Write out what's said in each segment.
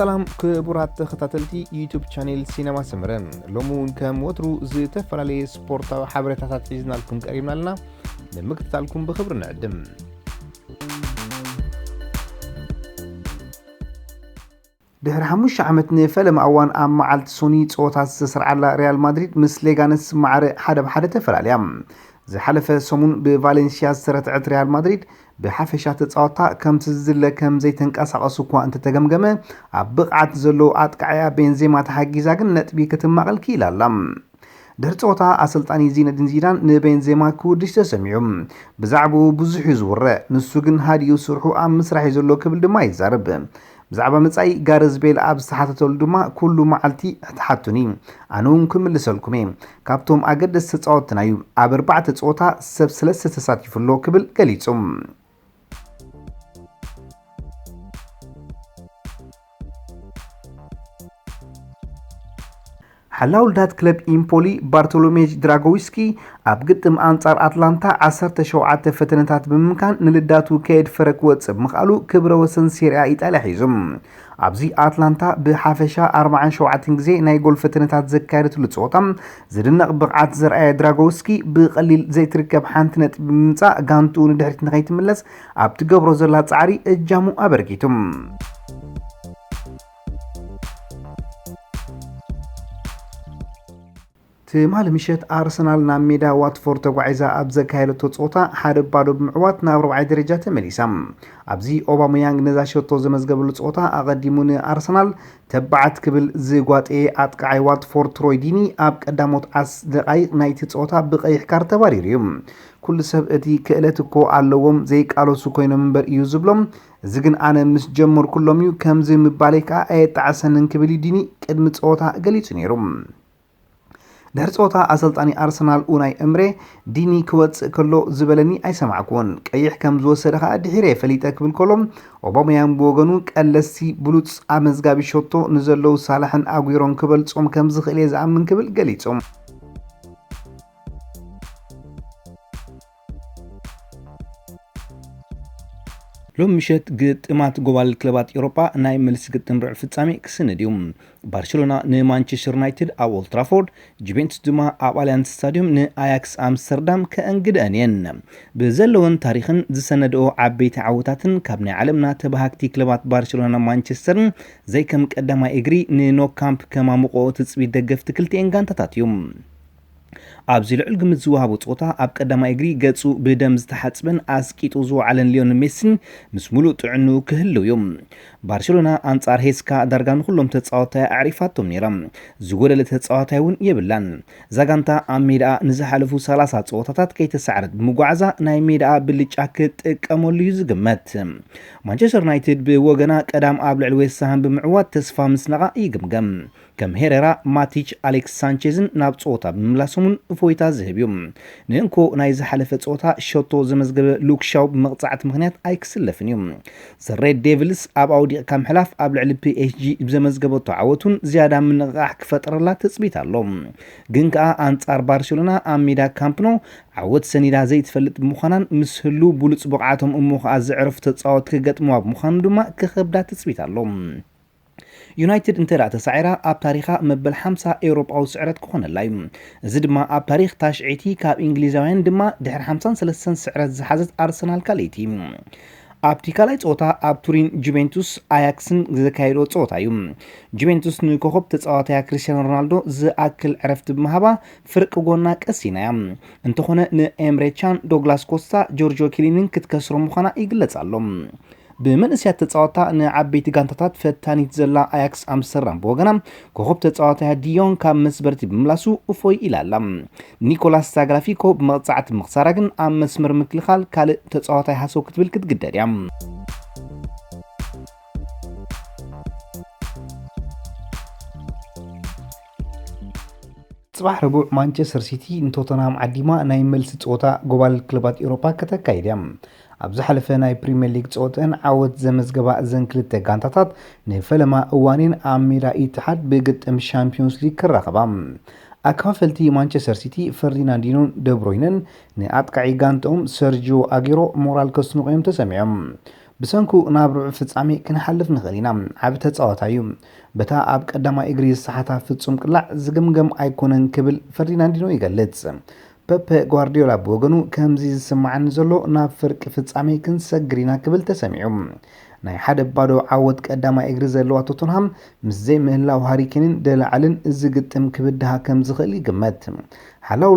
ሰላም ክቡራት ተኸታተልቲ ዩቱብ ቻኔል ሲነማ ሰመረ፣ ሎሚ እውን ከም ወትሩ ዝተፈላለየ ስፖርታዊ ሓበሬታታት ሒዝናልኩም ቀሪብና ኣለና። ንምክትታልኩም ብኽብሪ ንዕድም። ድሕሪ ሓሙሽተ ዓመት ንፈለማ እዋን ኣብ መዓልቲ ሶኒ ጸወታ ዝተሰርዓላ ሪያል ማድሪድ ምስ ሌጋነስ ማዕረ ሓደ ብሓደ ተፈላለያ። ዝሓለፈ ሰሙን ብቫሌንሲያ ዝተረትዐት ሪያል ማድሪድ ብሓፈሻ ተጻወታ ከምቲ ዝድለ ከም ዘይተንቀሳቐሱ እኳ እንተተገምገመ፣ ኣብ ብቕዓት ዘለዉ ኣጥቃዕያ ቤንዜማ ተሓጊዛ ግን ነጥቢ ክትማቐል ክኢላ ኣላ። ድሕሪ ጸወታ ኣሰልጣኒ ዚነዲን ዚዳን ንቤንዜማ ክውድሽ ተሰሚዑ። ብዛዕባኡ ብዙሕ እዩ ዝውረ፣ ንሱ ግን ሃዲኡ ስርሑ ኣብ ምስራሕ እዩ ዘሎ ክብል ድማ ይዛረብ። ብዛዕባ መጻኢ ጋረዝ ቤል ኣብ ዝተሓተተሉ ድማ፣ "ኩሉ መዓልቲ ትሓቱኒ፣ ኣነ እውን ክምልሰልኩም እየ። ካብቶም ኣገደስቲ ተጻወትትና እዩ፣ ኣብ ኣርባዕተ ጸወታ ሰብ ሰለስተ ተሳቲፉ ኣሎ" ክብል ገሊጹ። ሓላው ልዳት ክለብ ኢምፖሊ ባርቶሎሜጅ ድራጎዊስኪ ኣብ ግጥም ኣንጻር ኣትላንታ ዓሰርተ ሸውዓተ ፈተነታት ብምምካን ንልዳቱ ከየድፈረ ክወጽእ ብምኽኣሉ ክብረ ወሰን ሴሪኣ ኢጣልያ ሒዙ። ኣብዚ ኣትላንታ ብሓፈሻ ኣርባዓን ሸውዓተን ግዜ ናይ ጎል ፈተነታት ዘካየደትሉ ጸወታ ዝድነቕ ብቕዓት ዘርኣየ ድራጎውስኪ ብቐሊል ዘይትርከብ ሓንቲ ነጥቢ ብምምጻእ ጋንትኡ ንድሕሪት ንኸይትምለስ ኣብ ትገብሮ ዘላ ጻዕሪ እጃሙ ኣበርኪቱ። ትማሊ ምሸት ኣርሰናል ናብ ሜዳ ዋትፎርድ ተጓዒዛ ኣብ ዘካየደቶ ጸወታ ሓደ ባዶ ብምዕዋት ናብ ራብዓይ ደረጃ ተመሊሳ። ኣብዚ ኦባመያንግ ነዛ ሸቶ ዘመዝገበሉ ጸወታ ኣቐዲሙ ንኣርሰናል ተባዓት ክብል ዝጓጠየ ኣጥቃዓይ ዋትፎርድ ትሮይ ዲኒ ኣብ ቀዳሞት ዓስ ደቓይቕ ናይቲ ጸወታ ብቐይሕ ካርድ ተባሪሩ እዩ። ኩሉ ሰብ እቲ ክእለት እኮ ኣለዎም ዘይቃለሱ ኮይኖም እምበር እዩ ዝብሎም። እዚ ግን ኣነ ምስ ጀመርኩሎም እዩ፣ ከምዚ ምባለይ ከኣ ኣየጣዕሰንን ክብል እዩ ዲኒ ቅድሚ ጸወታ ገሊጹ ነይሩ። ድሕሪ ጸወታ ኣሰልጣኒ ኣርሰናል ኡናይ እምሬ፣ "ዲኒ ክወጽእ ከሎ ዝበለኒ ኣይሰማዕኩዎን። ቀይሕ ከም ዝወሰደ ከኣ ድሒረ እየ ፈሊጠ" ክብል ከሎ፣ ኦባመያንግ ብወገኑ፣ "ቀለስቲ ብሉጽ ኣመዝጋቢ ሸቶ ንዘለዉ ሳላሕን ኣጉሮን ክበልጾም ከም ዝኽእል እየ ዝኣምን" ክብል ገሊጹ። ሎም ምሸት ግጥማት ጎባል ክለባት ኤውሮጳ ናይ መልሲ ግጥም ርብዒ ፍጻሜ ክስንድ እዩ። ባርሴሎና ንማንቸስተር ዩናይትድ ኣብ ኦልትራፎርድ፣ ጁቬንቱስ ድማ ኣብ ኣልያንስ ስታድዮም ንኣያክስ ኣምስተርዳም ከእንግድአን እየን። ብዘለወን ታሪኽን ዝሰነድኦ ዓበይቲ ዓወታትን ካብ ናይ ዓለምና ተባሃግቲ ክለባት ባርሴሎናን ማንቸስተርን ዘይከም ቀዳማይ እግሪ ንኖ ካምፕ ከማምቆ ትጽቢት ደገፍቲ ክልቲኤን ጋንታታት እዩ። ኣብዚ ልዑል ግምት ዝወሃቦ ጸወታ ኣብ ቀዳማይ እግሪ ገጹ ብደም ዝተሓጽበን ኣስቂጡ ዝወዓለን ሊዮነል ሜሲን ምስ ሙሉእ ጥዕንኡ ክህልው እዩ። ባርሴሎና ኣንጻር ሄስካ ዳርጋ ንኹሎም ተጻወታይ ኣዕሪፋቶም ነይራ። ዝጎደለ ተጻዋታይ እውን የብላን። እዛ ጋንታ ኣብ ሜዳኣ ንዝሓለፉ ሰላሳ ጸወታታት ከይተሳዕረት ብምጓዓዛ ናይ ሜዳኣ ብልጫ ክትጥቀመሉ እዩ ዝግመት። ማንቸስተር ዩናይትድ ብወገና ቀዳም ኣብ ልዕሊ ዌስትሃም ብምዕዋት ተስፋ ምስናቓ ይግምገም። ከም ሄሬራ፣ ማቲች፣ ኣሌክስ ሳንቼዝን ናብ ጸወታ ብምምላሶምን እፎይታ ዝህብ እዩ። ንእንኮ ናይ ዝሓለፈ ጸወታ ሸቶ ዘመዝገበ ሉክ ሻው ብመቕጻዕቲ ምኽንያት ኣይክስለፍን እዩ። ዘ ሬድ ዴቪልስ ኣብ ኣውዲቕካ ምሕላፍ ኣብ ልዕሊ ፒ ኤስ ጂ ብዘመዝገበቶ ዓወት እውን ዝያዳ ምንቕቓሕ ክፈጥረላ ትጽቢት ኣሎ። ግን ከኣ ኣንጻር ባርሴሎና ኣብ ሜዳ ካምፕ ኖ ዓወት ሰኒዳ ዘይትፈልጥ ብምዃናን ምስ ህሉ ብሉጽ ብቕዓቶም እሞ ከኣ ዘዕረፉ ተጻወትቲ ክገጥምዋ ብምዃኑ ድማ ክኸብዳ ትጽቢት ኣሎ። ዩናይትድ እንተ ደኣ ተሳዒራ፣ ኣብ ታሪኻ መበል ሓምሳ ኤውሮጳዊ ስዕረት ክኾነላ እዩ። እዚ ድማ ኣብ ታሪኽ ታሽዐይቲ ካብ እንግሊዛውያን ድማ ድሕሪ ሓምሳን ሰለስተን ስዕረት ዝሓዘት ኣርሰናል ካልኣይቲ። ኣብቲ ካልኣይ ጸወታ ኣብ ቱሪን ጁቬንቱስ ኣያክስን ዘካየድዎ ጸወታ እዩ። ጁቬንቱስ ንኮኸብ ተጻዋታያ ክርስቲያኖ ሮናልዶ ዝኣክል ዕረፍቲ ብምሃባ ፍርቂ ጎና ቀሲናያ። እንተኾነ ንኤምሬ ቻን፣ ዶግላስ ኮስታ፣ ጆርጆ ኪሊንን ክትከስሮ ምዃና ይግለጽ ኣሎ። ብመንእሰያት ተጻወታ ንዓበይቲ ጋንታታት ፈታኒት ዘላ ኣያክስ ኣምስተርዳም ብወገና፣ ኮኸብ ተጻዋታያ ዲዮን ካብ መስበርቲ ብምላሱ እፎይ ኢላ ኣላ። ኒኮላስ ታግራፊኮ ብመቕጻዕቲ ምኽሳራ ግን ኣብ መስመር ምክልኻል ካልእ ተጻዋታይ ሃሰው ክትብል ክትግደድ እያ። ጽባሕ ረቡዕ ማንቸስተር ሲቲ ንቶተንሃም ዓዲማ ናይ መልሲ ጸወታ ጎባል ክለባት ኤውሮፓ ከተካይድ እያ። ኣብ ዝሓለፈ ናይ ፕሪምየር ሊግ ጸወተን ዓወት ዘመዝገባ እዘን ክልተ ጋንታታት ንፈለማ እዋኔን ኣብ ሜዳ ኢትሓድ ብግጥም ሻምፒዮንስ ሊግ ክራኸባ። ኣካፈልቲ ማንቸስተር ሲቲ ፈርዲናንዲኖን ደብሮይነን ንኣጥቃዒ ጋንትኦም ሰርጂዮ ኣጌሮ ሞራል ከስንቑ እዮም ተሰሚዖም። ብሰንኩ ናብ ርቡዕ ፍጻሜ ክንሓልፍ ንኽእል ኢና። ዓቢ ተጻዋታይ እዩ። በታ ኣብ ቀዳማይ እግሪ ዝሰሓታ ፍጹም ቅላዕ ዝግምገም ኣይኮነን ክብል ፈርዲናንዲኖ ይገልጽ። ፐፐ ጓርዲዮላ ብወገኑ፣ ከምዚ ዝስምዓኒ ዘሎ ናብ ፍርቂ ፍጻሜ ክንሰግር ኢና ክብል ተሰሚዑ። ናይ ሓደ ባዶ ዓወት ቀዳማይ እግሪ ዘለዋ ቶተንሃም ምስ ዘይምህላው ሃሪኬንን ደላዕልን እዚ ግጥም ክብድሃ ከም ዝኽእል ይግመት። ሓላው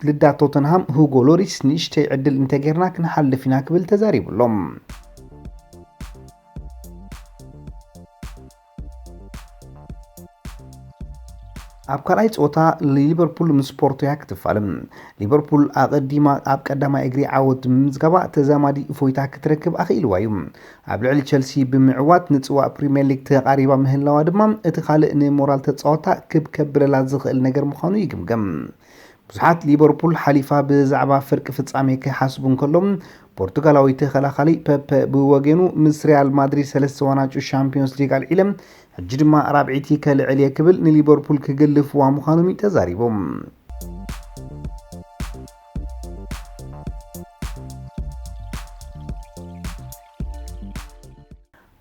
ልዳ ቶተንሃም ሁጎ ሎሪስ፣ ንእሽተይ ዕድል እንተጌርና ክንሓልፍ ኢና ክብል ተዛሪቡ ኣሎ። ኣብ ካልኣይ ጸወታ ሊቨርፑል ምስ ፖርቶ እያ ክትፋለም። ሊቨርፑል ኣቐዲማ ኣብ ቀዳማይ እግሪ ዓወት ብምምዝጋባ ተዛማዲ እፎይታ ክትረክብ ኣኽኢልዋ እዩ። ኣብ ልዕሊ ቸልሲ ብምዕዋት ንጽዋእ ፕሪምየር ሊግ ተቓሪባ ምህላዋ ድማ እቲ ካልእ ንሞራል ተጻወታ ክብ ከብለላ ዝኽእል ነገር ምዃኑ ይግምገም። ብዙሓት ሊቨርፑል ሓሊፋ ብዛዕባ ፍርቂ ፍጻሜ ክሓስቡ እንከሎም፣ ፖርቱጋላዊ ተኸላኻሊ ፐፐ ብወገኑ፣ ምስ ሪያል ማድሪድ ሰለስተ ዋንጫ ሻምፒዮንስ ሊግ ኣልዒለ፣ ሕጂ ድማ ራብዒቲ ከልዕል እየ ክብል ንሊቨርፑል ክግልፍዋ ምዃኖም እዩ ተዛሪቦም።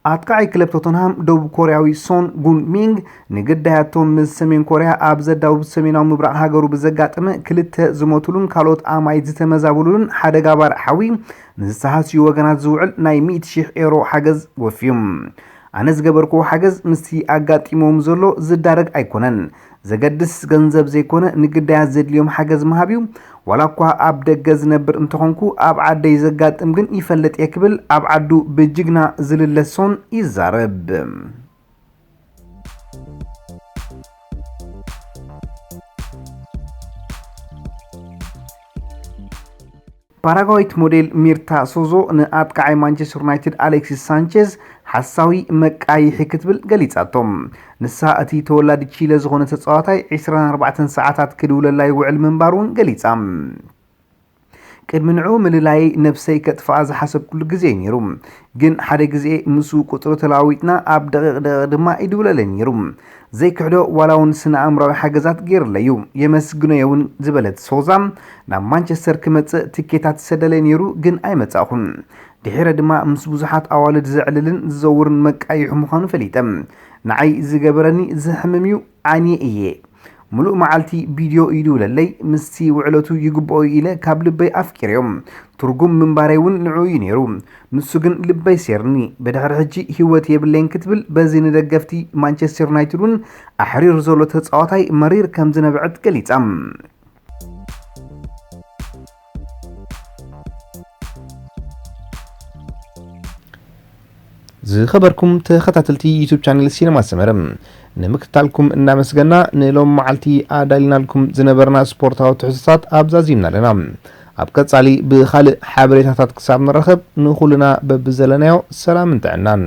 ኣጥቃዓይ ክለብ ቶተንሃም ደቡብ ኮርያዊ ሶን ጉን ሚንግ ንግዳያቶም ምስ ሰሜን ኮርያ ኣብ ዘዳውብ ሰሜናዊ ምብራቕ ሃገሩ ብዘጋጠመ ክልተ ዝሞቱሉን ካልኦት ኣማይት ዝተመዛበሉሉን ሓደጋ ባርዕ ሓዊ ንዝተሃስዩ ወገናት ዝውዕል ናይ ሚእቲ ሺሕ ኤሮ ሓገዝ ወፍዩ። ኣነ ዝገበርክዎ ሓገዝ ምስቲ ኣጋጢሞም ዘሎ ዝዳረግ ኣይኮነን። ዘገድስ ገንዘብ ዘይኮነ ንግዳያት ዘድልዮም ሓገዝ ምሃብ እዩ። ዋላ እኳ ኣብ ደገ ዝነብር እንተኾንኩ ኣብ ዓደይ ዘጋጥም ግን ይፈልጥ እየ ክብል ኣብ ዓዱ ብጅግና ዝልለ ሶን ይዛረብ። ፓራጓይት ሞዴል ሚርታ ሶዞ ንኣጥቃዓይ ማንቸስተር ዩናይትድ ኣሌክሲስ ሳንቼዝ ሓሳዊ መቃይሒ ክትብል ገሊጻቶ። ንሳ እቲ ተወላዲ ቺለ ዝኾነ ተጻዋታይ ዕስራን ኣርባዕተን ሰዓታት ክድውለላ ይውዕል ምንባሩ እውን ገሊጻ። ቅድሚ ንዕኡ ምልላየይ ነብሰይ ከጥፍኣ ዝሓሰብኩሉ ግዜ እዩ ነይሩ። ግን ሓደ ግዜ ምስኡ ቁጽሪ ተለዋዊጥና ኣብ ደቂቕ ደቂቕ ድማ ይድውለለይ ነይሩ። ዘይክሕዶ ዋላ እውን ስነ ኣእምራዊ ሓገዛት ገይርለይ እዩ። የመስግኖ እየ እውን ዝበለት ሶዛ ናብ ማንቸስተር ክመጽእ ትኬታት ዝሰደለይ ነይሩ ግን ኣይመጻእኹን። ድሒረ ድማ ምስ ብዙሓት ኣዋልድ ዘዕልልን ዝዘውርን መቃይሑ ምዃኑ ፈሊጠ። ንዓይ ዝገበረኒ ዘሕምም እዩ ዓንየ እየ። ምሉእ መዓልቲ ቪድዮ ይድውለለይ፣ ምስቲ ውዕለቱ ይግብኦ ኢለ ካብ ልበይ ኣፍቂረዮም። ትርጉም ምንባረይ እውን ንዕኡ እዩ ነይሩ። ንሱ ግን ልበይ ሴርኒ። ብድሕሪ ሕጂ ህይወት የብለይን ክትብል በዚ ንደገፍቲ ማንቸስተር ዩናይትድ እውን ኣሕሪሩ ዘሎ ተጻዋታይ መሪር ከም ዝነብዐት ገሊጻ። ዝኸበርኩም ተኸታተልቲ ዩቱብ ቻነል ሲነማ ሰመረ፣ ንምክትታልኩም እናመስገና ንሎም መዓልቲ ኣዳሊናልኩም ዝነበርና ስፖርታዊ ትሕዝቶታት ኣብዛዚምና ኣለና። ኣብ ቀጻሊ ብኻልእ ሓበሬታታት ክሳብ ንራኸብ ንኹልና በብዘለናዮ ሰላምን ጥዕናን።